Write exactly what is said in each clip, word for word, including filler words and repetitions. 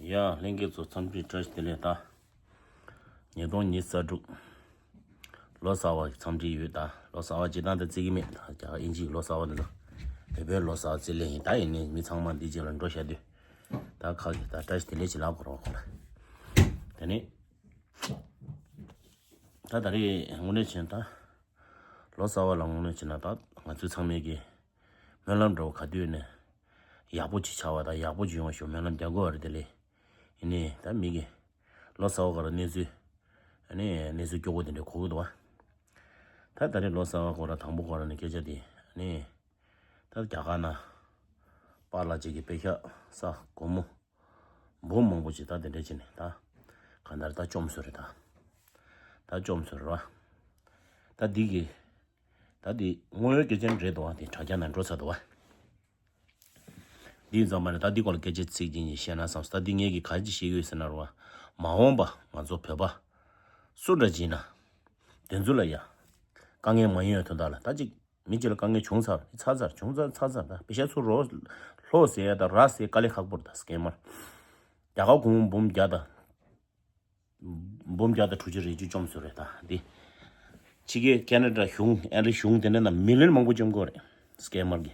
ཡ། ལྷན་རྒྱས་ཚོ་འཚམས་འདྲི་བཀྲ་ཤིས་བདེ་ལེགས། ད་ཉིས་སྟོང་ཉི་ཤུ་རྩ་དྲུག་ལོ་གསར་བ་གི་འཚམས་འདྲི་ཡོད། ད་ལོ་གསར་བ་སྤྱིར་བཏང་ད་བརྩི་གི་མེད། ད་རྒྱ་གར་དབྱིན་ཇིའི་ལོ་གསར་བ་འདི་ཚོ་བོད་པའི་ལོ་གསར་བ་བརྩི་ལེ་ཡིན། ད་ཡིན་ནའི་མི་ཚང་མ་འདི་རྗེས་ལ་འགྲོ་བཞག་དུས་ད་ཁ་གི་ད་བཀྲ་ཤིས་བདེ་ལེགས་ཅིག་ལབ་དགོས་རེད་བ་ཁོ་ལ། དེ་ནས་ད་ད་རེས་དངོས་གནས་བྱས་ན་ད་ལོ་གསར་བ་ལ་དངོས་གནས་བྱས་ན་ད་ང་ཚོ་ཚང་མས་ཀྱི་སྨོན་ལམ་འདྲ་བོ་ག་དུས་ནས་ཡག་པོ་ཅིག་ཆགས་པ་དང་ཡག་པོ་ཅིག་ཡོང་བ་ཞུ་སྨོན་ལམ་རྒྱག་དགོས་པ་རེད། དེ་ལས་ཡིན་ནའི་ད་མི་གི་ལོ་གསར་བ་སྐོར་ལ་གནས་ཚུལ་ཨ་ནི་གནས་ཚུལ་སྐྱོ་པོ་དེ་འདྲ་གོ་གི་འདུག་བ། ད་ད་རེས་ལོ་གསར་བ་སྐོར་ལ་དང་པོ་སྐོར་ལ་ནི་སྐད་ཆ་དེ་ཨ་ནི་ད་རྒྱ་གར་ནང་པཱ་ལགས་ཅིག་གི་དཔེ་ཤག་ས་སྒོར་མོ་འབུམ་མང་པོ་ཅིག་ད་དེ་འདྲ་བྱས་ནས་ད་གང་ལྟར་ད་བཅོམ་སོང་རེད། ད་ད་བཅོམ་སོང་རེད་བ། ད་འདི་གི་ད་འདི་དངོས་ཡོད་སྐད་ཆ་རེད་འདུག་བ། དེ་དྲ་རྒྱ་ནང་འགྲོ་ཚར་འདུག་བ། འདི་ཡིན་ཙམ་པ་ནས་ད་འདི་སྐོར་ལ་སྐད་ཆ་ཚིག་གཅིག་གཉིས་བཤད་ན་བསམ་སོང་། ད་འདི་ངས་ཀྱི་ག་རེ་ཅིག་བཤད་ཀྱི་ཡོད་ཟེར་ན་རེད་བ། མ་འོངས་པ་ང་ཚོ་བོད་པ་སུ་འདྲ་ཅིག་ཡིན་ན་དེ་ཚོ་ལ་ཡ་དཀའ་ངལ་མ་ཡོང་ཡ་དོན་དག་ལ་ད་ཅིག་མི་གཅིག་ལ་དཀའ་ངལ་བྱུང་ཚར་ཚར་ཚར་བྱུང་ཚར་ཚར་ཚར། ད་པེ་ཤ་ཚུར་རོགས་ལྷོ་ཟེར་ཡ་ད་ར་ཟེར་དཀའ་ལས་ཁག་པོ་རེད། ད་སྐྱེས་དམན་རྒྱ་གར་གོང་འབུམ་བརྒྱ་དང་འབུམ་བརྒྱ་དང་དྲུག་ཅུ་རེ་བཅུ་བཅོམ་སོང་རེད། ད་འདི་ཕྱི་རྒྱལ་ཁེ་ན་ཌ་གཞུང་ཨ་རི་གཞུང་དེ་འདྲ་ན་མི་ལི་ཡོན་མང་པོ་བཅོམ་གི་ཡོད་རེད། སྐྱེས་དམན་གྱི་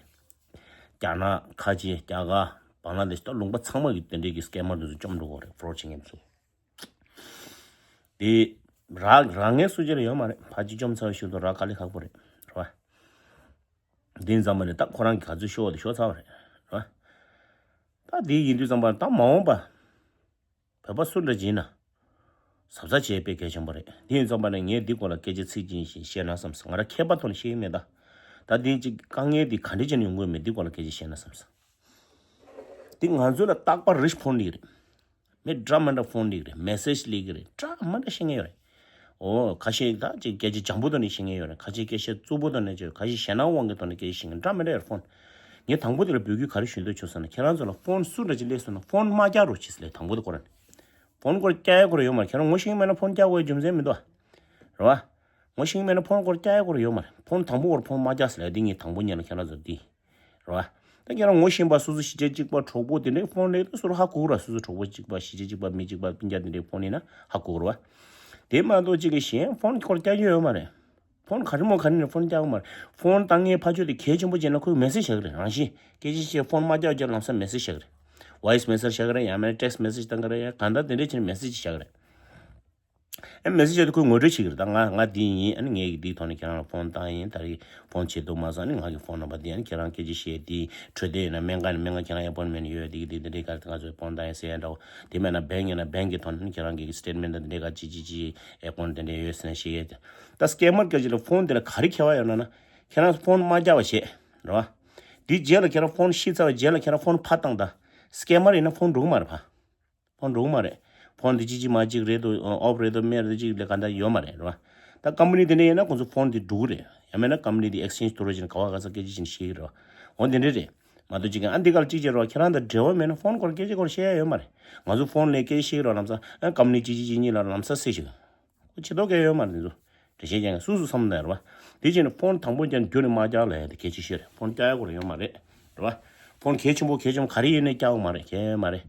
རྒྱ་ནག་ཁ་ཆེ་རྒྱ་གར་བང་ལ་དེ་ཤ་ད་ལུང་པ་ཚང་མ་གི་དེ་འདྲའི་གི་སྐྱེས་དམན་དེ་ཚོ་བཅོམ་འགྲོ་གི་ཡོད་རེད། ཕོ་རོ་བྱེད་མཁན་ཚོ། དེ་རག་རག་མཁན་སུ་གཅིག་ལ་ཡོད་མ་རེད། ཕར་ཅིག་བཅོམ་ཚར་བའི་ཤུལ་དུ་རག་དཀའ་ལས་ཁག་པོ་རེད། རེད་བ། དེ་ཙམ་པ་ནས་ད་ཁོ་རང་གི་ག་ཚོད་ཤོར་བ་དེ་ཤོར་ཚར་བ་རེད། རེད་བ། ད་དེ་ཡིན་དུས་ཙམ་པ་ད་མ་འོངས་པ་བོད་པ་སུ་འདྲ་ཅིག་ཡིན་ན་གཟབ་གཟབ་བྱེད་དཔེ་གལ་ཆེན་པོ་རེད། དེ་ཡིན་ཙམ་པ་ནས་ངས་འདི་སྐོར་ལ་སྐད་ཆ་ཚིག་གཅིག་བཤད་ན་བསམ་སོང་། ང་རང་མཁས་པ་ཐོག་ནས་བཤད་ཀྱི་མེད་ད། ད་དེ་ཅིག་དཀའ་ངལ་དེ་ག་འདྲ་བྱས་ནས་ཡོང་གི་ཡོད་མེད་འདི་སྐོར་ལ་སྐད་ཆ་བཤད་ན་བསམ་སོང་། དེ་ང་ཚོ་ལ་རྟག་པར་རེ་ཞིག་ཕོན་འདི་རེད། མི་འདྲ་མི་འདྲ་ཕོན་སླེབས་ཀྱི་རེད། མེ་སེ་ཇི་སླེབས་ཀྱི་རེད། འདྲ་མི་འདྲ་ཤེས་ཀྱི་ཡོད་རེད། ཨོ་ཁ་ཤས་ད་ཅིག་སྐད་ཆ་འཇམ་པོ་ཐོག་ནས་ཤེས་ཀྱི་ཡོད་རེད། ཁ་ཤས་སྐད་ཆ་རྩུབ་པོ་ཐོག་ནས་བྱས། ཁ་ཤས་ཞེད་སྣང་དབང་གི་ཐོག་ནས་སྐད་ཆ་ཤེས་ཀྱི་འདྲ་མི་འདྲ་ཡོད་རེད་ཕོན། ངས་དང་པོ་དེ་ལ་འབོད་སྐུལ་ག་རེ་ཞུ་འདོད་བྱུང་ཟེར་ན། ཁྱེད་རང་ཚོ་ལ་ཕོན་སུ་འདྲ་ཅིག་སླེབས་སོང་ན་ཕོན་མ་རྒྱག་རོགས་བྱེད་ཟེར་ལེ། དང་པོ་དེ་ཁོ་རང་ནས་ཕོན་སྐོར་རྒྱག་ཡ་ཁོ་ར་ཡོད་མ་རེད། ཁྱེད་རང་ངོ་ཤེས་ཀྱི་མེད་ན་ཕོན་རྒྱག་དགོས་རྒྱུ་མཚན་མི་འདུག་ཨ། རེད་བ། ངོ་ཤེས་ཀྱི་མེད་ན་ཕོན་སྐོར་རྒྱག་ཡ་ཁོ་ར་ཡོད་མ་རེད། ཕོན་དང་པོ་སྐོར་ཕོན་མ་རྒྱག་ཟེར་ལེ། འདི་ངས་དང་པོ་ཉིད་ལ་ཁྱེད་རང་ཚོ་འདི། རེད་བ། ད་ཁྱེད་རང་ངོ་ཤེས་པ་སོ་སོ་གཞིས་བྱེས་གཅིག་པ་གྲོགས་པོ་དེ་འདྲའི་ཕོན་སླེབས་ན་སུ་རུ་ཧ་གོ་ར། སོ་སོ་གྲོགས་པོ་གཅིག་པ་གཞིས་བྱེས་གཅིག་པ་མི་གཅིག་པ་སྤུན་ཀྱག་དེ་འདྲའི་ཕོན་སླེབས་ན་ཧ་གོ་ར་བ། དེ་མ་གཏོགས་གཅིག་གི་གཞན་ཕོན་སྐོར་རྒྱག་རྒྱུ་ཡོད་མ་རེད། ཕོན་ག་རེ་མོ་ག་རེ་ནས་ཕོན་རྒྱག་མ་རེད། ཕོན་བཏང་མཁན་ཕར་ཕྱོགས་དེ་གལ་ཆེན་པོ་བྱས་ན་ཁོས་མེ་སེ་ཇི་བཞག་གི་རེད། རང་བཞིན་སྐད་ཆ་བཤད་ཕོན་མ་རྒྱག་རྒྱུ་ལམ་སང་མེ་སེ་ཇི་བཞག་གི་རེད། ཝོ་ཡི་སི་མེ་སེ་ཇི་བཞག་གི་རེད། ཡང་མིན་ན་ཊེག་སི་མེ་སེ་ཇི་བཏང་གི་རེད། ཡང་གང་ལྟར་དེ་འདྲ་བྱས་ནས་མེ་སེ་ཇི་བཞག་གི་རེད། ཨེ་མེ་སེ་ཇི་དེ་ཁོས་ངོ་སྤྲོད་བྱེད་ཀྱི་རེད། ད་ང་ང་འདི་ཡིན། ཨ་ནི་ངས་ཀྱི་འདིའི་ཐོག་ནས་ཁྱེད་རང་ལ་ཕོན་བཏང་ཡིན། ད་རེས་ཕོན་བྱེད་འདུག་མ་སོང་། ཨ་ནི་ང་གི་ཕོན་ནམ་བར་འདི། ཨ་ནི་ཁྱེད་རང་སྐད་ཆ་བཤད་དེ་འཕྲོད་བསྟེན་ཡོད་ན་སྨན་ཁང་ནས་སྨན་ཁང་ཁྱེད་རང་ཨེ་པོན་མེན་ཡོད་འདི་གི་འདི་འདི་འདྲའི་ག་རེ་ང་ཚོས་ཕོན་བཏང་ཡིན་ཟེར་ཡ་འདྲ་བོ། དེ་མེད་ན་བེང་ཡོད་ན་བེང་གི་ཐོག་ནས་ཨ་ནི་ཁྱེད་རང་གི་སི་ཊེཊ་མེན་ཊི་འདི་འདྲའི་ག་ཅི་ཅི་ཅི་ཨེ་པོན་འདི་འདྲའི་ཡོད་ཟེར་ན་བཤད་ཡས་དེ། ད་སྐྱེས་དམན་སྐད་ཆ་ལ་ཕོན་དེ་ལ་ག་རེ་ཁྱད་པར་ཡོད་ན་ན། ཁྱེད་རང་ཕོན་མ་རྒྱག་པ་བྱེད་རེད་བ། དེ་རྗེས་ལ་ཁྱེད་རང་ཕོན་ཤི་ཚར་བའི་རྗེས་ལ་ཁྱེད་རང་ཕོན་ཕར་བཏང་ད། སྐྱེས་དམན་ཡིན་ན་ཕོན་འགྲོ་གི་མ་རེད་ཕ། ཕོན་འགྲོ་གི་མ་རེད། ཕོན་འདི་གཅིག་གཅིག་མ་གཅིག་རེད་འདུག་ཨོབ་རེད་འདུག་མེད་རེད་འདུག་གཅིག་ལས་ག་འདྲ་ཡོད་མ་རེད་རེད་བ། ད་ཀམ་པ་ནི་དེ་འདྲ་ཡིན་ན་ཁོང་ཚོ་ཕོན་འདི་འགྲོ་གི་རེད། ཡང་མེད་ན་ཀམ་པ་ནི་འདི་ཨེག་སི་ཅེན་ཇི་དུ་རོགས་བྱས་ནས་ག་བ་ག་ས་སྐད་ཆ་བྱས་ནས་ཤེས་ཀྱི་རེད་བ། འོ་འདི་འདྲ་རེད། མ་གཏོགས་གཅིག་གིས་ཨ་འདི་ག་ལ་གཅིག་བྱས་རེད་བ། ཁྱེད་རང་དང་འབྲེལ་བ་མེད་ན་ཕོན་སྐོར་སྐད་ཆ་སྐོར་བཤད་ཡ་ཡོད་མ་རེད། ང་ཚོ་ཕོན་ལས་སྐད་ཆ་བཤད་ཀྱི་རེད་བ། ལམ་སང་ཨ་ཀམ་པ་ནི་གཅིག་གཅིག་གཅིག་གཉིས་ལ་ལམ་སང་སེ་ཞིག་ཁོ་ཆེ་མདོག་གས་ཡོད་མ་རེད། འདི་ཚོ་འགྲེལ་བཤད་རྒྱག་མཁན་སུ་སུ་བསམ་ན་ཡོད་རེད་བ། དེ་བྱས་ནས་ཕོན་དང་པོ་ཀྱང་རྒྱུན་ནས་མ་རྒྱག་ལབ་ཡ་དེ་གལ་ཆེ་ཤོས་རེད། ཕོན་རྒྱག་ཡ་སྐོར་ཡོད་མ་རེད་རེད་བ། ཕོན་གལ་ཆེན་པོ་གལ་ཆེན་པོ་ག་རེ་ཡིན་ནའི་རྒྱག་དགོས་མ་རེད། གལ་མ་རེད།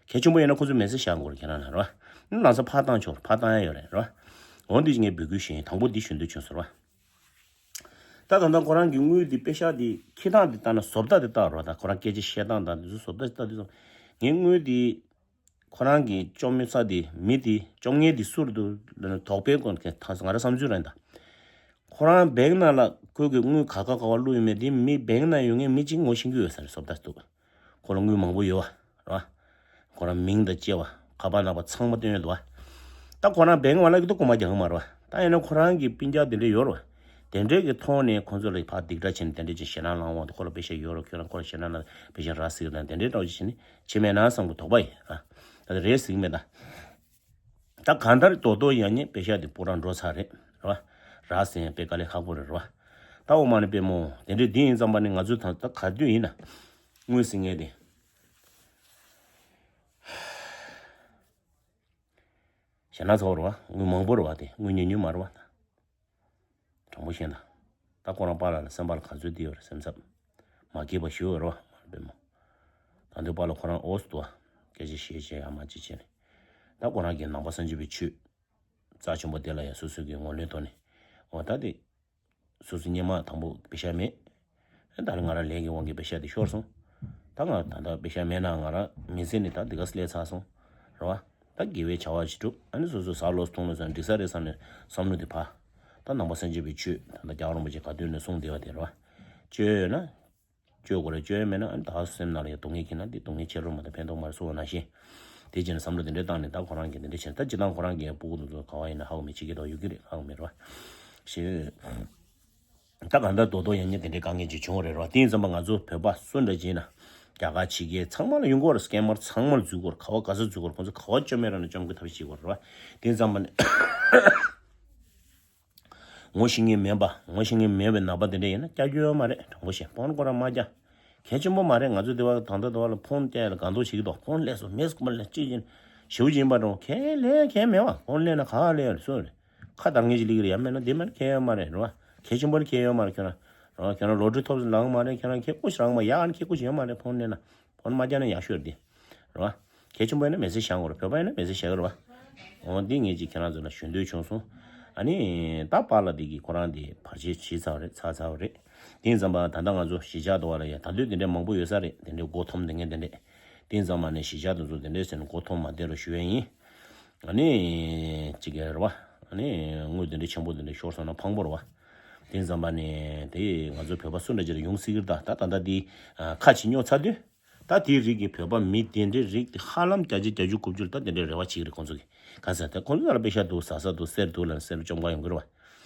གལ་ཆེན་པོ་ཡིན་ན་ཁོ་ཚོས་མེ་སེ་ཇི་བཞག་དགོས་རེད་ཁྱེད་རང་ལ་རེད་བ། ལམ་སང་ཕར་བཏང་ཆོག་ཕར་བཏང་ཡ་ཡོད་རེད་རེད་བ། འོ་འདི་ངས་འབོད་སྐུལ་ཞུ་ཡིན། དང་པོ་འདི་ཞུ་འདོད་བྱུང་ཟེར་བ། ད་ད་ལྟ་ཁོ་རང་གི་དངུལ་འདི་པེ་ཤག་འདི་ཁྱི་སྟངས་འདི་ལྟ་ན་བཟོ་ལྟ་འདི་ལྟ་རོགས། ད་ཁོ་རང་སྐད་ཆ་བཤད་སྟངས་དང་འདི་ཚོ་བཟོ་ལྟ་འདི་ལྟ་འདི་ཚོ། ངའི་དངུལ་འདི་ཁོ་རང་གི་བཅོམ་ཡོད་ས་འདི་མི་འདི་བཅོམ་མཁན་འདི་སུ་རེད་འདུག་ལབ་ན་དོགས་པའི་སྒོ་ནས་ང་རང་བསམ་ཚུལ་རེད་ད། ཁོ་རང་བེང་ནང་ལ་ཁོས་གི་དངུལ་ག་ག་ག་བ་བླུགས་ཡོད་མེད་འདི་མི་བེང་ནང་ཡོད་མཁན་མི་གཅིག་ངོ་ཤེས་ཀྱི་ཡོད་ས་རེད་བཟོ་ལྟ་འདུག་ཁོ་ལ་དངུལ་མང་པོ་ཡོད་བ་རེད་བ། ཁོ་རང་མིང་དང་བཅས་པ་ཁ་པར་ནང་པ་ཚང་མ་བཏོན་ཡོད་འདུག་བ། ད་ཁོ་རང་བེང་བ་ལ་གི་ཏོ་གོ་མ་རྒྱག་གི་མ་རེད་བ། ད་ཡིན་ན་ཁོ་རང་གི་སྤུན་ཀྱག་དེ་འདྲ་ཡོད་རེད་བ། དེ་འདྲའི་གི་ཐོག་ནས་ཁོ་ཚོ་ལ་ཕར་སྡིགས་སྒྲ་བྱས་ནས་དེ་འདྲ་ཅིག་ཞེད་སྣང་ལངས་འོང་དུས་ཁོ་ལ་པེ་ཤ་ཡོད་རེད། ཁྱོད་རང་ཁོ་ལ་ཞེད་སྣང་ལ་པེ་ཤ་རག་སྲིད་རེད། དེ་འདྲའི་འདྲ་བོ་ཅིག་བྱས་ནས་བྱེད་མེད་ན་བསམ་གི་དོགས་པ་ཡིན་ར། ད་རེད་ཟིག་མེད་ད། ད་གང་ལྟར་རྡོག་རྡོག་ཡང་ཉེ་པེ་ཤ་དེ་སྤུ་ར་འགྲོ་ཚར་རེད་ར། རག་ཟིན་ཡང་དཔེ་དཀའ་ལས་ཁག་པོ་རེད་ར། ད་འོ་མ་ནི་དཔེ་མོ་དེ་འདྲའི་འདི་ཡིན་ཙམ་པ་ནི་ང་ཚོས་ད་ད་ག་དུས་ཡིན་ན་དངུལ་ཟིན་ངེས་དེ། ཞེ་ན་ཚ་བོ་རེད་བ། དངུལ་མང་པོ་རེད་བ། དེ་དངུལ་ཉུང་ཉུང་མ་རེད་བ། དྲང་པོ་བཤད་ན། ད་ཁོ་རང་པཱ་ལགས་ལ་སེམས་པ་ལ་ག་ཚོད་འདི་ཡོད་རེད་སེམས་འཚབ། མ་སྐྱིད་པ་ཞུ་འོས་རེད་བ་མ་རེད་པས་མོ། ད་འདི་པཱ་ལགས་ཁོ་རང་འོས་སུ་འདུག་བ། སྐད་ཆ་བཤད་བཤད་ཡ་མ་ཅིག་བྱས་ནས། ད་ཁོ་རང་གིས་ནང་པ་སངས་རྒྱས་པའི་ཆོས་རྩ་ཆེན་པོ་དེ་ལ་ཡང་སོ་སོ་གི་ངོས་ལེན་ཐོག་ནས། འོ་ད་དེ། སོ་སོ་སྔོན་མ་དང་པོ་པེ་ཤ་མེད། ད་ལྟ་ང་རང་ལས་ཀྱི་དབང་གིས་པེ་ཤ་དེ་ཤོར་སོང་། ད་ང་ད་ལྟ་པེ་ཤ་མེད་ན་ང་རང་མི་ཚེ་ནི་ད་འདི་ག་སླེབས་ཚར་སོང་། རེད་བ། ད་དགེ་བའི་བྱ་བ་ཞིག་སྒྲུབ། ཨ་ནི་སོ་སོ་ཟ་ལོས་འཐུང་ལོས་ཟ་འགྲིག་ས་རེད་བསམ་ནས་བསམ་བློ་དེ་ཕར། ད་ནང་པ་སངས་རྒྱས་པའི་ཆོས་ད་ལྟ་རྒྱལ་བ་རིན་པོ་ཆེ་ག་དུས་ནས་གསུངས་བསྡད་པ་དེ་རེད་བ། སྤྱོད་ཡོད་ན། སྤྱོད་དགོས་རེད། སྤྱོད་ཡོད་མེད་ན་ཨ་ནི་ད་སེམས་ནང་ལ་ཡང་སྡུག་བསྔལ་འཁྱེར་ན་འདི་སྡུག་བསྔལ་ཆེ་རུ་མ་གཏོགས་ཕན་ཐོགས་མ་རེད་གསུངས་པ་ནང་བཞིན། དེ་བྱས་ནས་བསམ་བློ་དེ་འདྲས་བཏང་ནས་ད་ཁོ་རང་གིས་དེ་འདྲས་བྱས་ནས་ད་སྤྱིར་བཏང་ཁོ་རང་གིས་སྤུ་གུ་དེ་ཚོ་ག་བ་ཡིན་ན་ཧ་གོ་མེད། ཕྱི་རྒྱལ་དུ་ཡོད་ཀྱི་རེད་ཧ་གོ་མེད་རེད་བ། ཞེས། ད་གང་ལྟར་རྡོག་རྡོག་ཡང་ཉིད་དེ་འདྲའི་དཀའ་ངལ་ཅིག་བྱུང་བ་རེད་ར། དེ་ཡིན་ཙམ་པ་ང་ཚོ་བོད་པ་སུ་འདྲ་ཅིག་ཡིན་ན། རྒྱ་གར་ཕྱི་རྒྱལ་ཚང་མ་ལ་ཡོང་གི་ཡོད་རེད། སྐྱེས་དམན་ཚང་མ་ལ་འཛུལ་གྱི་ཡོད་རེད། ག་བ་ག་ས་འཛུལ་གྱི་ཡོད་རེད། ཁོང་ཚོ་ག་བ་བཅོམ་མེད་ར་ན་བཅོམ་དགོས་ཐབས་ཤེས་བྱེད་ཀྱི་ཡོད་རེད་ར། དེ་ཡིན་ཙམ་པ་ནི། ངོ་ཤེས་མཁན་མེད་པ། ངོ་ཤེས་མཁན་མེད་པའི་ནག་པ་དེ་འདྲ་ཡིན་ན་སྐྱག་རྒྱུ་ཡོད་མ་རེད། དྲང་པོ་བཤད། ཕོན་ཁོ་རང་མ་རྒྱག་གལ་ཆེན་པོ་མ་རེད། ང་ཚོ་དེ་བ་ད་ལྟ་དེ་བ་ལ་ཕོན་རྒྱག་ཡ་ལ་དགའ་མདོག་བྱེད་ཀྱི་འདུག་ཕོན་སླེབས་སོང་མེད་སྐུ་མ་ལ་ཅི་ཡིན། ཞེ་པོ་ཅིག་ཡིན་པ་འགྲོ་གལ་ལས་གལ་མེད་བ། ཕོན་སླེབས་ན་ག་ལས་ཡོད་སུ་རེད། ཁ་བརྡ་ངེས་ཅིག་ལི་གི་རེད་ཡ། མེད་ན་དེ་མེད་ན་གལ་ཡོད་མ་རེད་རེད་བ། གལ་ཆེན་པོ་ནི་གལ་ཡོད་མ་རེད། ཁྱོད་རང་རེད་བ། ཁྱོད་རང་ལོ་ཊ་རི་ཐོབ་ལངས་མ་རེད། ཁྱོད་རང་ཁེ་ཀོ་ཞིག་རང་མ་ཡག་ཨ་ནི་ཁེ་ཀོ་ཞིག་ཡོད་མ་རེད། ཕོན་སླེབས་ན། ཕོན་མ་རྒྱག་ན་ཡག་ཤོས་རེད་དེ། རེད་བ། གལ་ཆེན་པོ་ཡིན་ན་མེ་སེ་ཇི་བཞག་དགོས་རེད། བོད་པ་ཡིན་ན་མེ་སེ་ཇི་བཞག་གི་རེད་བ། འོ་འདི་ངས་ཅིག་ཁྱེད་རང་ཚོ་ལ་ཞུ་འདོད་བྱུང་སོང་། ཨ་ནི་ད་པཱ་ལགས་འདི་གིས་ཁོ་རང་འདི་བར་ཆད་བྱས་ཚར་བ་རེད། ཚར་ཚར་བ་རེད། དེ་ཡིན་ཙམ་པ་ད་ལྟ་ང་ཚོ་གཞིས་ཆགས་དུ་བ་ལ་ཡ་ད་དུང་དེ་འདྲའི་མང་པོ་ཡོད་ས་རེད། དེ་འདྲའི་མགོ་འཐོམ་དེ་ངས་དེ་འདྲས། དེ་ཡིན་ཙམ་པ་ནས་གཞིས་ཆགས་དེ་ཚོ་དེ་འདྲས་ཟེར་ནས་མགོ་འཐོམ་མ་བསྡད་རོགས་ཞུ་ཡས་ཡིན། ཨ་ནི་ཅིག་གི་རེད་བ། ཨ་ནི་དངུལ་དེ་འདྲའི་ཆེན་པོ་དེ་འདྲས་ཤོར་སོང་ན་ཕངས་པོ་རེད་བ། དེ་ཡིན་ཙམ་པ་ནས་དེ་ང་ཚོ་བོད་པ་སུ་འདྲ་ཅིག་ལ་ཡོང་སྲིད་ཀྱི་རེད། ད་ད་ད་ལྟ་འདི་ཁ་ཕྱེ་སྙོག་ཚར་དུས། ད་དེའི་རིགས་ཀྱི་བོད་པ་མི་དེ་འདྲའི་རིགས་དེ་ཧ་ལམ་བརྒྱ་ཆ་བརྒྱད་ཅུ་དགུ་བཅུ་ལ་ད་དེ་འདྲའི་རེ་བ་བྱེད་ཀྱི་རེད་ཁོང་ཚོ་གིས། གང་ཟེར་ད་ཁོང་ཚོ་ལ་པེ་ཤ་འདུག་ཟ་ས་འདུག་གསེར་འདུག་ལབ་ནས་གསེར་བཅོམ་ག་ཡོང་གི་རེད་བ།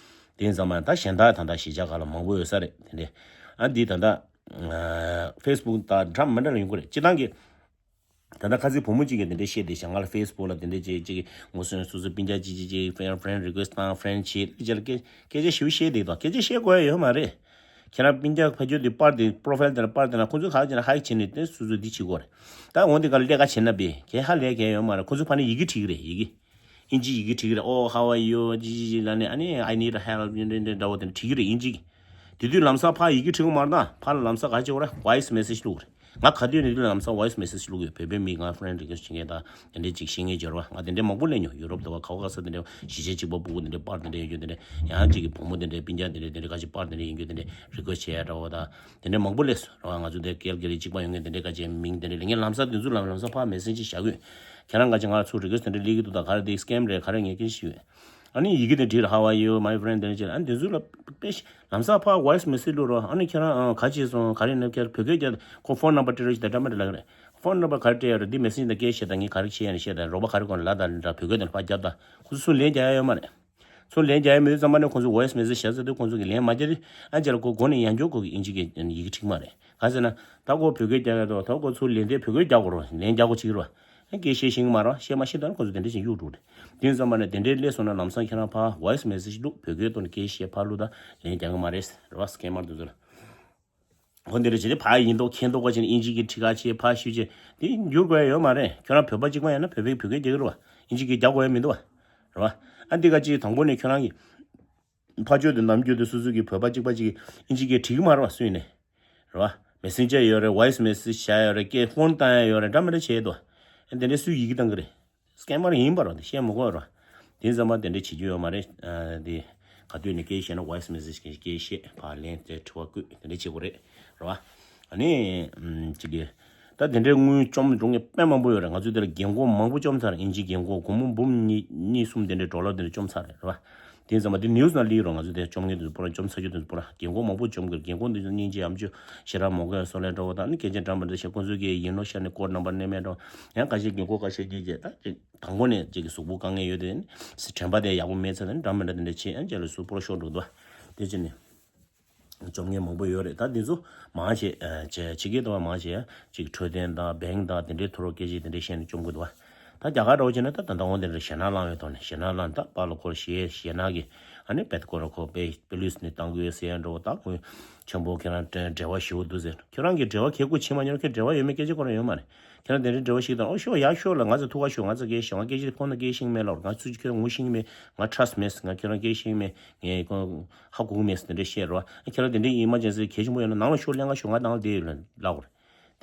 དེ་ཡིན་ཙང་མ་ད་གཞན་དག་ད་ལྟ་གཞིས་ཆགས་ཁག་ལ་མང་པོ་ཡོད་ས་རེད་དེ་འདྲའི། ཨ་འདི་ད་ལྟ་ཕེ་སི་བུག་དང་འདྲ་མི་འདྲ་ལ་ཡོང་གི་རེད། སྤྱི་བཏང་གི་ད་ལྟ་ཁ་སང་བུ་མོ་གཅིག་གིས་དེ་འདྲའི་བཤད་དེ་བཞག་ང་ལ་ཕེ་སི་བུག་ལ་དེ་འདྲའི་ཅིག་ཅིག་ངོ་སོན་སོ་སོའི་སྤུན་ཀྱག་ཅིག་ཅིག་ཅིག་ཕེན་ཕེན་རི་ཀུ་ཨེ་སི་ཊི་བཏང་ཕེན་བྱེད་ཅིག་ལ་སྐད་སྐད་ཆ་ཞིབ་བཤད་དེ་དང་སྐད་ཆ་བཤད་དགོས་ཡ་ཡོད་མ་རེད། ཁྱེད་རང་སྤུན་ཀྱག་ཕ་ཆོས་དེ་པར་དེ་པོ་རོ་ཕའིལ་དེ་ལ་པར་དེ་ན་ཁོང་ཚོས་ག་རེ་བྱས་ན་ཧའེག་བྱས་ནས་དེ་སོ་སོས་འདི་བྱེད་དགོས་རེད། ད་འོ་འདི་ག་ལ་ཀླད་ཀ་བྱེད་ན་པས་གལ་ཧ་ལས་གལ་ཡོད་མ་རེད། ཁོང་ཚོས་ཕ་ནས་ཡི་གེ་བྲིས་ཀྱི་རེད་ཡི་གེ། ཨིན་ཇི་ཡི་གེ་བྲིས་ཀྱི་རེད། Oh how are you ཇི་ཇི་ཇི་ལབ་ནས་ཨ་ནི་I need help འདྲ་བོ་དེ་འདྲ་བྲིས་ཀྱི་རེད་ཨིན་ཇི་གི། དེ་དུས་ལམ་སང་ཕར་ཡི་གེ་བྲིས་ཀྱི་མ་རེད་ད། ཕར་ལ་ལམ་སང་ག་བྱེད་དགོས་རེད། ཝོ་ཡི་སི་མེ་སེ་ཇི་བླུགས་རེད། ང་ག་དུས་ནས་དེ་ལམ་སང་ཝོ་ཡི་སི་མེ་སེ་ཇི་བླུགས་ཡོད། བོད་པའི་མི་ང་ཕ་རེན་རི་ཀུ་ཨེ་སི་ཊི་བྱེད་མཁན་དང་དེ་འདྲས་ཅིག་ཤེས་མཁན་ཅིག་ཡོད་རེད་བ། ང་དེ་འདྲས་མང་པོ་སླེབས་མྱོང་། ཡུ་རོབ་དུ་བ་ག་བ་ག་ས་དེ་འདྲས་གཞིས་བྱེས་གཅིག་པ་སྤུ་གུ་དེ་འདྲས་པར་དེ་འདྲས་ཡོད་རྒྱུ་དེ་འདྲས་ཡང་གཅིག་གི་བུ་མོ་དེ་འདྲས་སྤུན་ཀྱག་དེ་འདྲས་དེ་འདྲས་ག་ཅིག་པར་དེ་འདྲས་ཡིན་རྒྱུ་དེ་འདྲས་རི་ཀུ་ཨེ་སི་ཊི་བྱས་ཡ་འདྲ་བོ་དང་དེ་འདྲས་མང་པོ་སླེབས་སོང་རེད་བ། ང་ཚོ་དེ་ཀལ་ག་རི་གཅིག་པ་ཡོད་མཁན་དེ་འདྲས་ག་ཅིག་མིང་དེ་འདྲས་ལེན་མཁན་ལམ་སང་དེ་ཚོ་ལམ་ལམ་སང་ཕར་མེ་སེ་ཇི་བཞག་གི་ཡོད། ཁྱེད་རང་ག་ཅིག་ང་ཚོ་རི་ཀུ་ཨེ་སི་ཊི་དེ་འདྲས་སླེབས་ཀྱི་འདུག་ད་ག་རེ་དེ་སི་ཀེམ་རེད་ག་རེ་ངས་སྐད་ཆ་ཞུས་ཡོད། ཨ་ནི་ཡི་གེ་དེ་བྲིས་ར། How are you, my friend དེ་འདྲ་བྱས། ཨ་ནི་དེ་ཚོ་ལ་དཔེ་ལམ་སང་ཕར་ཝོ་ཡི་སི་མེ་སེ་ཇི་བླུགས་རོགས། ཨ་ནི་ཁྱེད་རང་ཨ་ག་བྱས་སོང་ག་རེ་ཡིན་ན་ཁྱེད་རང་བོད་སྐད་རྒྱག་ཁོ་ཕོན་ནམ་བར་སྤྲད་རོགས་བྱེད་དང་འདྲ་མི་འདྲ་ལབ་ཀྱི་རེད། ཕོན་ནམ་བར་ག་རེ་སྤྲད་ཡོད་རེད། འདི་མེ་སེ་ཇི་དང་སྐད་བཤད་དང་ངས་ག་རེ་བྱས་ཡ་ནི་བཤད་དང་རོགས་པ་ག་རེ་དགོས་ན་ལབ་དང་འདྲ་བོད་སྐད་དང་ཕར་རྒྱབ་དང་། ཁོ་ཚོ་སུ་ལན་རྒྱག་ཡ་ཡོད་མ་རེད། ཚུར་ལན་རྒྱག་ཡ་མེད་དུས་ཙམ་པ་ནས་ཁོང་ཚོས་ཝོ་ཡི་སི་མེ་སེ་ཇི་བཞག་ཚར་དུས་ཁོང་ཚོ་གིས་ལན་མ་རྒྱག་དུས་ཨ་ཅེ་ལ་ཁོ་མགོ་ནས་ཡང་བསྐྱར་ཁོ་གིས་ཨིན་ཇི་གི་ཡི་གེ་བྲིས་ཀྱི་མ་རེད། ག་ཟེར་ན། ད་ཁོ་བོད་སྐད་རྒྱག་ཡ་དང་ད་ཁོ་ཚུར་ལན་དེ་བོད་སྐད་རྒྱག་དགོས་རེད་བ། ལན་རྒྱག་དགོས་བྱེད་ཀྱི་རེད་བ། སྐད་བཤད་ཤེས་ཀྱི་མ་རེད་བ། བཤད་མ་ཤེས་དོན་ཁོ་ཚོ་དེ་འདྲ་ཞིག་གཡུག་འགྲོ་རེད། དེ་ཡིན་ཙམ་པ་ནས་དེ་འདྲའི་སླེབས་སོང་ན་ལམ་སང་ཁྱེད་རང་ཕར་ཝོ་ཡི་སི་མེ་སེ་ཇི་བླུགས། བོད་སྐད་ཐོག་ནས་སྐད་བཤད་ཕར་བླུགས་དང་ལན་རྒྱག་གི་མ་རེད་རེད་བ། སི་ཀེམ་མར་དེ་ཚོ་ལ། ཁོ་འདི་འདྲ་བྱས་ཏེ་ཕར་ཡིན་མདོག་མཁན་མདོག་པ་བྱས་ནས་ཨིན་ཇི་གི་ཁྲིག་ཁ་བྱས་ཕར་ཞུས་བྱས་དེ་འགྱུར་དགོས་ཡ་ཡོད་མ་རེད། ཁྱོད་རང་བོད་པ་གཅིག་པ་ཡིན་ན་བོད་པས་བོད་སྐད་རྒྱག་གི་རེད་བ། ཨིན་ཇི་སྐད་རྒྱག་དགོས་ཡ་མི་འདུག་བ། རེད་བ། ཨ་འདི་ག་ཅིག་དང་པོ་ནས་ཁྱོད་རང་གི་ཕ་ཆོས་དེ་ནམ་རྒྱུན་དེ་སོ་སོ་གི་བོད་པ་གཅིག་པ་གཅིག་གིས་ཨིན་ཇི་སྐད་བྲིས་ཀྱི་མ་རེད་བ་སུས་ནས། རེད་བ། མེ་སེན་ཇར་ཡོད་རེད། ཝོ་ཡི་སི་མེ་སེ་ཇི་བཞག་ཡོད་རེད། སྐད་ཕོན་བཏང་ཡ་ཡོད་རེད། འདྲ་མི་འདྲ་བྱས་འདུག་ཨ་དེ་འདྲའི་སུས་ཡི་གེ་བཏང་གི་རེད། སི་ཀེམ་མར་ཡིན་པ་རེད་བ། དེ་བཤད་མི་དགོས་རེད་བ། དེ་ཙམ་པ་དེ་འདྲ་བྱེད་རྒྱུ་ཡོད་མ་རེད། ཨ་དེ་ག་དུས་ནས་སྐད་བཤད་ན་ཝོ་ཡི་སི་མེ་སེ་ཇི་སྐད་བཤད་ཕར་ལན་དེ་དྲི་བ་བཀོད་དེ་འདྲ་བྱེད་དགོས་རེད། རེད་བ། ཨ་ནི་ཨམ་ཅིག་གི་ད་དེ་འདྲའི་དངུལ་བཅོམ་འགྲོ་མཁན་དཔེ་མང་པོ་ཡོད་རེད། ང་ཚོ་དེར་རྒན་གོག་མང་པོ་བཅོམ་ཚར་རེད། ཨིན་ཇིའི་རྒན་གོག་སྒོར་མོ་འབུམ་གཉིས་གཉིས་གསུམ་དེ་འདྲའི་ཌོ་ལར་དེ་འདྲ་བཅོམ་ཚར་རེད། རེད་བ། དེ་ཙམ་པ་དེ་ནིའུ་སི་ནང་སླེབས་རོགས། ང་ཚོ་དེ་བཅོམ་མཁན་དེ་ཚོ་པུ་ར་བཅོམ་ཚར་རྒྱུ་དེ་ཚོ་པུ་ར་རྒན་གོག་མང་པོ་བཅོམ་གི་རེད། རྒན་གོག་འདི་ཚོ་སྙིང་རྗེ་ཡམ་ཆུ་ཞེ་དྲག་མོ་གོས་སོ་ལེ་འདྲ་བོ་དང་ནི་སྐད་ཆ་འདྲ་མི་འདྲ་བཤད། ཁོང་ཚོ་གིས་ཡིན་ནོ་ཤར་ནས་ཀོཌ་ནམ་བར་ནས་མེད་འགྲོ། ཡང་ཁ་ཤས་རྒན་གོག་ཁ་ཤས་ཀྱིས་བྱས་ད་ཅིག་དང་པོ་ནས་ཅིག་གི་གཟུགས་པོ་དཀའ་ངལ་ཡོད་དེ་ནི་དྲན་པ་དེ་ཡག་པོ་མེད་ཚར་དེ་ནི་འདྲ་མི་འདྲ་དེ་འདྲ་བྱས། ཡང་རྗེས་ལ་གཟུགས་པོ་ཤོར་འགྲོ་འདུག་དེ་བྱས་ནས། བཅོམ་མཁན་མང་པོ་ཡོད་རེད། ད་འདི་ཚོ་མང་ཆེ་ཨ་ཆེ་ཕྱི་རྒྱལ་དུ་བ་མང་ཆེ་ཡ་ཅིག་འཕྲོད་བསྟེན་དང་བེང་དང་དེ་འདྲའི་ཐོག་ལ་སྐད་ཆ་དེ་འདྲའི་བཤད་ནས་བཅོམ་དགོས་འདུག་བ། ད་རྒྱ་གར་འདྲ་བོ་བྱས་ན་ད་ད་ལྟ་འོང་དེ་འདྲ་ཞེད་སྣང་ལངས་ཡོད་དོ་ནས་ཞེད་སྣང་ལངས་ད་པཱ་ལགས་ཁོ་ཞེད་ཞེད་སྣང་གི་ཨ་ནི་བེད་ཁོ་ར་ཁོ་པེ་པེ་ལུས་ནས་བཏང་དགོས་ཟེར་ཡ་འདྲ་བོ། ད་ཁོ་ཆེན་པོ་ཁྱེད་རང་འབྲེལ་བ་ཞེ་པོ་འདུག་ཟེར། ཁྱེད་རང་གི་འབྲེལ་བ་གལ་ཁུ་ཆེ་མ་ཉོར་ཁྱེད་འབྲེལ་བ་ཡོད་མེད་སྐད་ཆ་ཁོ་རང་ཡོད་མ་རེད། ཁྱེད་རང་དེ་འདྲའི་འབྲེལ་བ་ཞིག་དང་ཨོ་ཤོག་ཡག་ཤོག་ལ་ང་ཚོ་ཐུག་ག་ཤོག་ང་ཚོ་སྐད་ཤེས་ང་སྐད་ཆ་ཁོང་ན་སྐད་ཤེས་མེད་ལབ་ང་ཚོ་ཁྱོད་ངོ་ཤེས་མེད། ང་ཁྲ་སི་མེད། ང་ཁྱོད་རང་སྐད་ཤེས་མེད། ངས་ཁོང་ཧ་གོ་གི་མེད་ཟེར་དེ་འདྲ་བཤད་རོ། ཁྱེད་རང་དེ་འདྲའི་ཨི་མར་ཇེན་སི་གལ་ཆེན་པོ་ཡོད་ན་ནང་ལ་ཤོག་ལྷན་ཁང་ཤོག་ང་ནང་ལ་བསྡད་ཡོད་ལབ་དགོས་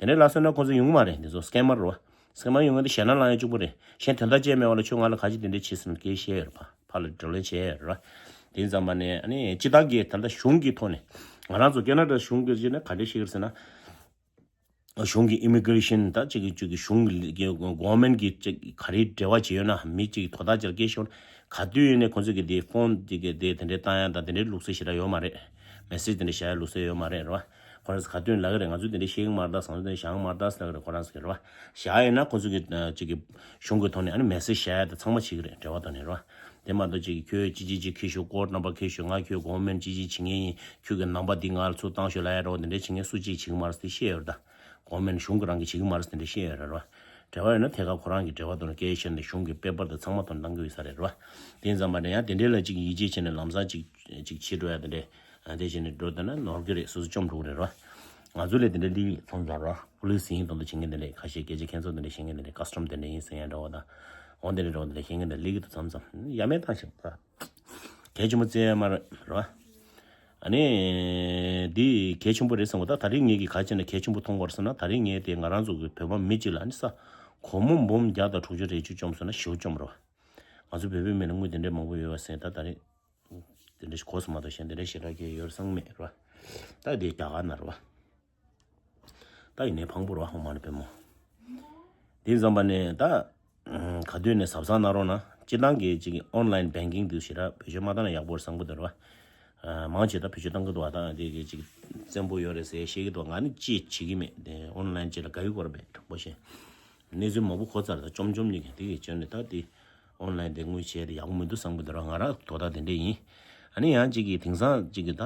རེད། དེ་འདྲའི་ལབ་སོང་ན་ཁོང་ཚོ་ཡོང་གི་མ་རེད། འདི་ཚོ་སི་ཀེམ་མར་རོ། སེམས་མ་ཡོང་ངེས་དེ་ཞེད་སྣང་ལངས་ཡ་གཅིག་པོ་རེད། གཞན་དོན་དག་ཅི་ཡང་མེད་པ་ལ་ཁྱོད་ང་ལ་ག་ཅི་དེ་འདྲས་བྱེད་ཟེར་ན་སྐད་བཤད་ཡོད་རེད་པ། ཕར་ལ་བགྲོ་གླེང་བྱས་ཡོད་རེད་པ། དེ་ཙམ་པ་ནས་ཨ་ནི་སྤྱི་བཏང་གི་ད་ལྟ་གཞུང་གི་ཐོག་ནས་ང་རང་ཚོ་ཁེ་ན་ཌ་གཞུང་གི་ཅི་ནས་ག་འདྲས་བཤད་ཀྱི་རེད་ཟེར་ན། གཞུང་གི་ཨི་མི་གྷི་རེ་ཤན་ད་ཅིག་གི་ཅིག་གི་གཞུང་གི་གོ་ཝར་མེན་གི་ཅིག་ག་རེ་འབྲེལ་བ་བྱེད་ཡོད་ན་མི་ཅིག་དོ་བདག་ཅིག་ལ་སྐད་ཤོར་ག་དུས་ཡིན་ནའི་ཁོ་ཚོ་གི་དེ་ཕོན་ཅིག་གི་དེ་དེ་འདྲའི་བཏང་ཡ་དང་དེ་འདྲའི་ལུགས་སྲོལ་ཞེ་དྲག་ཡོད་མ་རེད། མེ་སེ་ཇི་དེ་འདྲ་བཞག་ཡ་ལུགས་སྲོལ་ཡོད་མ་རེད་རེད་བ། ཁོ་རང་ཚོ་ག་དུས་ལབ་གི་རེད། ང་ཚོས་དེ་འདྲ་ཤེས་ཀྱི་མ་རེད་ད། ཟང་ཟོ་དེ་བཞག་གི་མ་རེད་ད་ཟེར་གི་རེད། ཁོ་རང་ཚོ་གི་རེད་བ། བཞག་ཡིན་ན་ཁོ་ཚོ་གི་ཅིག་གི་གཞུང་གི་ཐོག་ནས་ཨ་ནི་མེ་སེ་ཇི་བཞག་ཡ་དེ་ཚང་མ་བྱེད་ཀྱི་རེད། འབྲེལ་བ་དང་ནི་རེད་བ། དེ་མ་གཏོགས་ཅིག་ཁྱོད་ཅི་ཅི་ཅི་ཁྱི་ཤོག་ཀོཌ་ནམ་བར་ཁྱི་ཤོག་ང་ཁྱོད་གོ་ཝར་མེན་ཅི་ཅི་བྱེད་མཁན་ཡིན། ཁྱོད་ཀྱི་ནམ་བར་འདི་ང་ལ་ཚུར་བཏང་ཤོག་ལབ་ཡ་རོགས་དེ་འདྲ་བྱེད་མཁན་སུ་གཅིག་བྱེད་ཀྱི་མ་རེད་ཟེར་བཤད་ཡོད་རེད་ད། གོ་ཝར་མེན་གཞུང་གི་རང་གི་བྱེད་ཀྱི་མ་རེད་ཟེར་དེ་འདྲ་བཤད་ཡོད་རེད་རོ། འབྲེལ་བ་ཡོད་ན་ཐད་ཀར་ཁོ་རང་གི་འབྲེལ་བ་དང་སྐད་ཆ་བཤད་ནས་གཞུང་གི་པེ་པར་དེ་ཚང་མ་དོན་བཏང་གི་ཡོད་ས་རེད་རོ། དེ་ཡིན་ཙམ་པ་ནས་ཡང་དེ་འདྲའི་ལ་ཅིག་ཡིད་ཆེས་བྱས་ནས་ལམ་སང་ཅིག་ཅིག་བྱེད་འགྲོ་ཡ་དེ་འདྲ་དེ་བྱས་ནས་འགྲོ་བསྡད་ན་ནོར་གི་རེད། སོ་སོ་བཅོམ་འགྲོ་གི་རེད་རོ། ང་ཚོ་ལས་དེ་འདྲ་ལི་ཚོང་ཚ་རོ། པུ་ལིས་ཡིན་དང་དུ་བྱེད་མཁན་དེ་འདྲ་ཁ་ཤས་སྐད་ཆ་ཁྱེད་ཚོ་དེ་འདྲ་བྱེད་མཁན་དེ་འདྲ་ཀ་སི་ཊམ་དེ་འདྲ་ཡིན་ཟེར་ཡ་འདྲ་བོ་དང་། འོ་དེ་འདྲ་འདྲ་བོ་དེ་འདྲ་བྱེད་མཁན་དེ་ལི་གི་དུ་མཚམས་མཚམས་ཡ་མེད་བཏང་ཞིག་ད། གལ་ཆེན་པོ་བརྩི་ཡ་མ་རེད་རོ། ཨ་ནི། འདི་གལ་ཆེན་པོ་རེད་བསམ་གི་ད། ད་རིང་ངེད་ཀྱིས་ག་བྱས་ན་གལ་ཆེན་པོ་མཐོང་གི་ཡོད་རེད་ཟེར་ན། ད་རིང་ངས་དེ་ང་རང་ཚོ་གི་བོད་པ་མི་གཅིག་ལ་ཨ་ནི་ས་སྒོར་མོ་འབུམ་བརྒྱ་དང་དྲུག་ཅུ་རེ་གཅིག་བཅོམ་སོང་ན་ཞེ་པོ་བཅོམ་རེད་བ། ང་ཚོ་བོད་པའི་མི་ལ་དངུལ་དེ་འདྲའི་མང་པོ་ཡོད་བ་ཟེར་ད། ད་རེས་དེ་འདྲ་ཞིག་གོ་སོང་མ་གཏོགས་གཞན་དེ་འདྲ་ཞེ་དྲག་གི་ཡོད་བསམ་གི་མེད་རེད་བ། ད་དེ་རྒྱ་གར་ན་རེད་བ། ད་ཡིན་ནའི་ཕངས་པོ་རེད་བ། ཧོ་མ་ནི་དཔེ་མོ། དེ་ཙམ་པ་ནས་ད་ག་དུས་ནས་གཟབ་གཟབ་གནང་རོགས་གནང་། སྤྱི་བཏང་གི་ཅིག་ཨོན་ལན་བེང་ཀིང་དེ་ཞེ་དྲག་བེད་སྤྱོད་མ་བཏང་ན་ཡག་པོ་རེད་བསམ་གི་འདུག་རེད་བ། མང་ཆེ་ད་བེད་སྤྱོད་བཏང་གི་འདུག་བ། ད་དེ་གི་ཅིག་བཙན་པོ་ཡོད་རེད་ཟེར་བཤད་གི་འདུག་ང་ནི་ཅི་བྱེད་ཀྱི་མེད། དེ་ཨོན་ལན་ཅིག་ལ་དགའ་ཡི་གོ་རེད་པས། དྲང་པོ་བཤད། གནས་ཚུལ་མང་པོ་གོ་ཚར། ད་བཅོམ་བཅོམ་ཉིད་ཀྱི་དེ་གི་བྱས་ནས་ད་དེ་ཨོན་ལན་དེ་དངུལ་བྱས་དེ་ཡག་པོ་མི་འདུག་བསམ་གི་འདུག་ར། ང་རང་དོ་ད་དེ་འདྲས་ཡིན། ཨ་ནི་ཡང་གཅིག་གི་དེང་སང་གཅིག་གི་ད་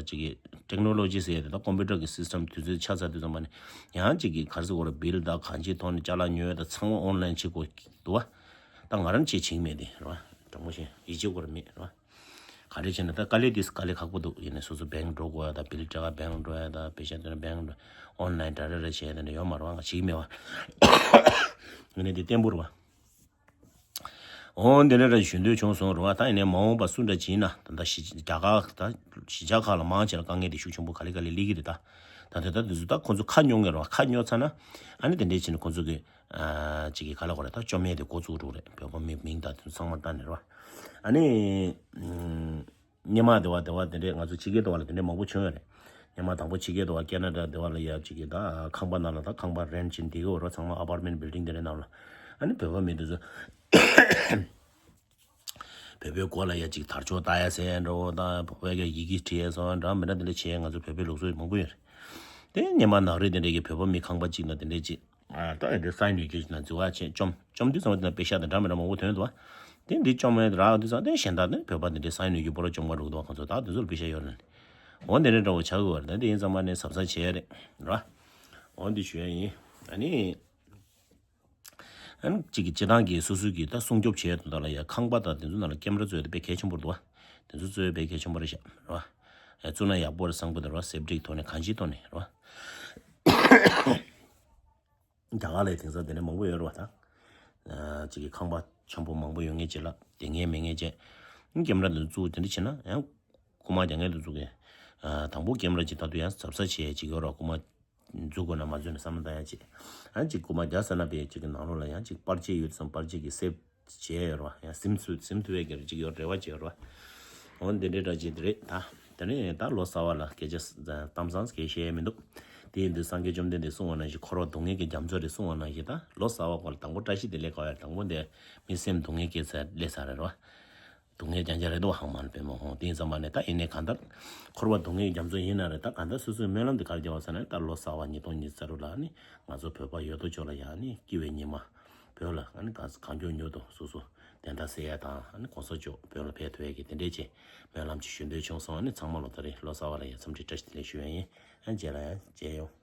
གཅིག་གི་ཊེག་ནོ་ལོ་ཇི་ཟེར་ཡ་དེ་ད་ཀོམ་པུ་ཊར་གི་སིས་ཊམ་དུས་ཚོད་ཆ་ཚང་དུས་ཙམ་པ་ནི་ཡང་གཅིག་གི་ག་རེ་ཟེར་དགོས་རེད། བིལ་ད་གང་ཅིའི་ཐོག་ནས་ཅ་ལག་ཉོ་ཡ་ད་ཚང་མ་ཨོན་ལན་བྱེད་དགོས་འདུག་བ། ད་ང་རང་ཅིག་བྱེད་ཀྱི་མེད་དེ་རེད་བ། དྲང་པོ་བཤད་ཡིད་ཆེས་དགོས་རེད་མེད་རེད་བ། ག་རེ་བྱས་ན་ད་དཀའ་ལས་དེ་དཀའ་ལས་ཁག་པོ་འདུག་ཡིན་ནའི་སོ་སོ་བེང་ཀི་འགྲོ་དགོས་ཡ་ད། བིལ་སྤྲད་ག་བེང་ཀི་འགྲོ་ཡ་ད། པེ་ཤ་སྟོན་ན་བེང་ཀི་འགྲོ། ཨོན་ལན་ད་རེ་རེ་བྱས་ཡ་དེ་འདྲ་ཡོད་མ་རེད་བ། ང་བྱེད་ཀྱི་མེད་བ། ངས་ནི་དེ་བརྟན་པོ་རེད་བ། འོ་འདི་འདྲ་རེ་ཞུ་འདོད་བྱུང་སོང་རེད་བ། ད་ཡིན་ནའི་མ་འོངས་པ་སུ་འདྲ་བྱིན་ན་ད་ལྟ་གཞིས་རྒྱ་གར་ད་གཞིས་ཆགས་ཁག་ལ་མང་ཆེ་ལ་དཀའ་ངལ་དེ་ཤུགས་ཆེན་པོ་ག་ལེ་ག་ལེ་སླེབས་ཀྱི་རེད་ད། ད་དེ་ད་དེ་ཚོ་ད་ཁོ་ཚོ་ཁ་ཉོ་ངེས་རེད་བ། ཁ་ཉོ་ཚར་ན་ཨ་ནི་དེ་འདྲས་བྱས་ནས་ཁོ་ཚོ་གི་ཨ་ཅིག་གི་ག་ལ་གོ་རེད་ད། བཅོམ་ཡས་དེ་འགོ་བཙུགས་འགྲོ་རེད། བོད་པ་མི་མིང་ད་དེ་ཚོ་ཚང་མ་བཏགས་ནས་རེད་བ། ཨ་ནི། སྔོན་མ་དེ་བ་དེ་བ་དེ་འདྲས་ང་ཚོ་ཕྱི་རྒྱལ་དུ་བ་ལ་དེ་འདྲས་མང་པོ་བྱུང་ཡོད་རེད། སྔོན་མ་དང་པོ་ཕྱི་རྒྱལ་དུ་བ་ཁེ་ན་ཌ་དེ་བ་ལ་ཡ་གཅིག་གི་ད་ཁང་པ་ནང་ལ་ད་ཁང་པ་རེན་ཊི་བྱིན་དེ་གི་འོ་རོ་ཚང་མ་ཨ་པར་ཊི་མེན་ཊི་བིལ་ཌིང་དེ་འདྲས་ནང་ལ། ཨ་ནི་བོད་པ་མི་དེ་ཚོ་བོད་པའི་སྒོ་ལ་ཡ་གཅིག་དར་ལྕོག་ལྟ་ཡ་ཟེར་འགྲོ་ད། བོད་པའི་ཡི་གེ་བྲིས་ཡ་སོང་འདྲ་མི་འདྲ་དེ་འདྲས་བྱས་ང་ཚོ་བོད་པའི་ལུགས་སྲོལ་མང་པོ་ཡོད་རེད། དེ་སྔོན་མ་ནག་རིགས་དེ་འདྲས་ཀྱི་བོད་པ་མི་ཁང་པ་གཅིག་ན་དེ་འདྲས་གཅིག་ཨ་ད་ཡིན་དེ་སའིན་ནུས་རྒྱུ་ན་འཛུལ་བ་བྱས་བཅོམ་བཅོམ་དུས་ཙམ་པ་དེ་ན་པེ་ཤ་དང་འདྲ་མི་འདྲ་མང་པོ་ཐོན་འདུག་བ། དེ་འདི་བཅོམ་མེད་རག་དུས་ཙམ་དེ་གཞན་དག་དེ་བོད་པ་དེ་འདྲའི་སའིན་ནུས་རྒྱུ་པོ་ར་བཅོམ་ག་འགྲོ་གི་འདུག་བ། ཁོང་ཚོ་ད་དེ་ཚོར་པེ་ཤ་ཡོད་རེད། འོ་འདི་འདྲའི་འདྲ་བོ་ཆགས་ཀྱི་བ་རེད། དེ་འདི་ཡིན་ཙམ་པ་ནས་གཟབ་གཟབ་བྱས་རེད་ར། འོ་འདི་ཞུ་ཡ་ཡིན། ཨ་ནི། ཨ་ནི་གཅིག་གི་སྤྱི་བཏང་གི་སོ་སོའི་གི་ད་སྲུང་སྐྱོབ་བྱས་དུས་ད་ལ་ཡ་ཁང་པ་དང་དེ་ཚོ་ནང་ལ་ཀེམ་ར་བཙུགས་ཡ་དེ་དཔེ་གལ་ཆེན་པོ་རེད་འདུག་བ། དེ་ཚོ་བཙུགས་ཡ་དཔེ་གལ་ཆེན་པོ་རེད་ཤག་ར། ཨ་བཙུགས་ན་ཡག་པོ་རེད་བསམ་གི་འདུག་ར། སེབ་ཊིག་ཐོག་ནས་གང་ཅིའི་ཐོག་ནས་ར། རྒྱ་གར་ལ་དེང་སང་དེ་འདྲ་མང་པོ་ཡོད་རེད་བ་ད། ཨ་གཅིག་གི་ཁང་པ་ཆེན་པོ་མང་པོ་ཡོད་མཁན་ཅིག་ལ་དེ་ངས་མེད་མཁན་ཅིག་ཀེམ་ར་དེ་བཙུགས་དེ་འདྲ་བྱས་ན་ཡང་རྐུ་མ་རྒྱག་མཁན་དེ་ཚོ་གིས་ཨ་དང་པོ་ཀེམ་ར་ཅིག་ལྟ་དུས་ཡང་གཟབ་གཟབ་བྱས་ཅིག་ཡོད་ར། རྐུ་མ་འཛུལ་དགོས་ན་མ་འཛུལ་ན་བསམ་བློ་བཏང་ཡ་ཅིག་ཨ་ཅིག་རྐུ་མ་རྒྱག་ཟེར་ན་བས་ཅིག་གི་ནང་ལོགས་ལ་ཡང་ཅིག་པར་ཆས་ཡོད་དུས་ཙམ་པར་ཆས་ཀྱི་སེབ་བྱས་ཡོད་ར་བ། ཡང་སིམ་ཚུད་སིམ་ཐུབ་ཡས་ཀྱི་ཅིག་ཡོད་རེ་བ་བྱས་ཡོད་ར་བ། འོ་འདི་འདྲའི་འདྲ་ཅིག་དེ་རེད་ད། དེ་ནས་ད་ལོ་གསར་བ་ལ་སྐད་ཆ་གཏམ་བཟང་སྐད་བཤད་ཡས་མི་འདུག་དེ་ཡིན་དུས་སངས་རྒྱས་བཅོམ་ལྡན་འདས་གསུངས་པ་ནང་བཞིན་འཁོར་བ་སྡུག་བསྔལ་གྱི་རྒྱ་མཚོ་རེད་གསུངས་པ་ནང་བཞིན་ད་ལོ་གསར་བ་སྐོར་ལ་དང་པོ་བཀྲ་ཤིས་བདེ་ལེགས་གོ་ཡ། དང་པོ་འདི་མི་སེམས་སྡུག་བསྔལ་སྐྱེ་ས་སླེབས་ས་རེད་ར་བ། སྡུག་བསྔལ་རྐྱང་རྐྱང་རེད་འདུག་ཧང་མ་ལ་པད་མ་ཧོང་དེ་ཡིན་ཙམ་པ་ནས་ད་ཡིན་ནའི་གང་ལྟར་འཁོར་བ་སྡུག་བསྔལ་གྱི་རྒྱ་མཚོ་ཡིན་ན་རེད། ད་གང་ལྟར་སོ་སོའི་སྨོན་ལམ་དེ་ག་རེ་རྒྱག་པ་ཟེར་ན་ད་ལོ་གསར་བ་ཉིས་སྟོང་ཉི་ཤུ་རྩ་དྲུག་ལ་ནི་ང་ཚོ་བོད་པ་ཡོད་དོ་ཅོག་ལ་ཡང་ནི་སྐྱིད་པའི་ཉི་མ། བོད་ལ་ཨ་ནི་གང་གང་མགྱོགས་མྱུར་དུ་སོ་སོ་དན་རྟགས་གསལ་ཡ་དང་ཨ་ནི་གོང་ས་མཆོག་བོད་ལ་ཕེབས་ཐུབ་ཡ་གི་དེ་འདྲས་ཅིག་སྨོན་ལམ་ཅིག་ཞུ་འདོད་བྱུང་སོང་། ཨ་ནི་ཚང་མ་ལོ་ད་རེས་ལོ་གསར་བ་ལ་ཡ་འཚམས་འདྲི་བཀྲ་ཤིས་བདེ་ལེགས་ཞུ་ཡ་ཡིན། ཨ་ནི་རྗེས་ལ་ཡ་མཇལ་ཡོང་།